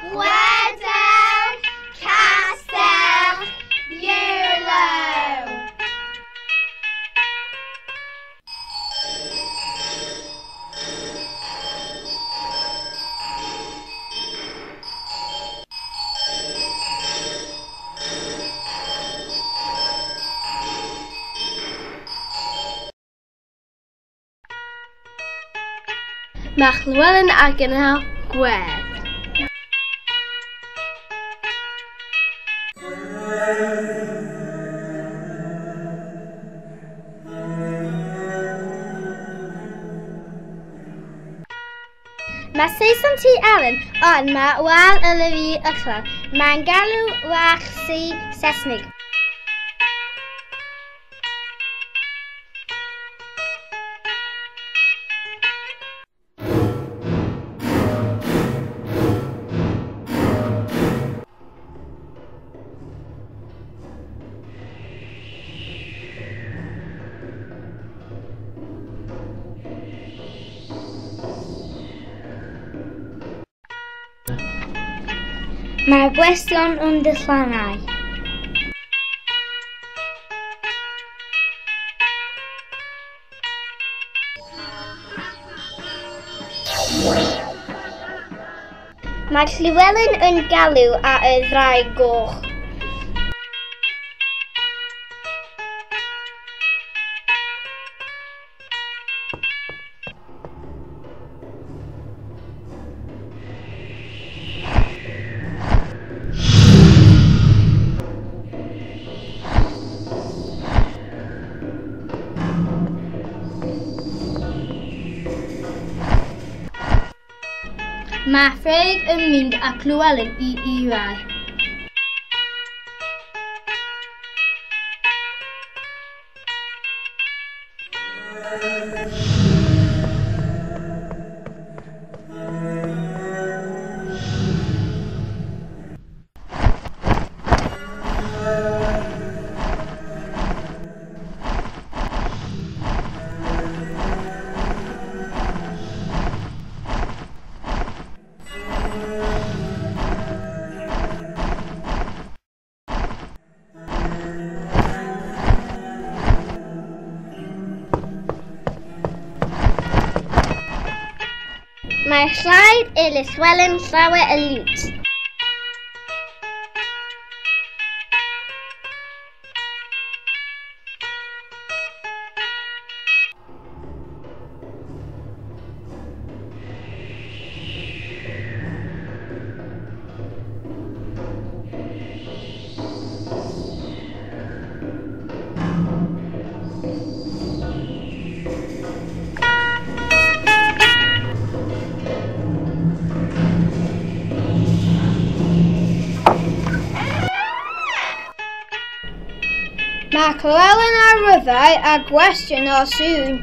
Gwedel Castell Ewlo. Mae Llywelyn a gynnal gwedd. Mae Saeson T. Allen ond mae wal y uchel. Mae'n galw wach si Saesnig. Mae'r gwestiwn yn dillannau. Mae Llywelyn yn galw ar y ddraig goch. Mae Ffraeg yn mynd â Llywelyn i Irau. Mae rhaid i Llywelyn llawer y liwt. Mae Llywelyn ar ryfau a gwestiwn o sŵn.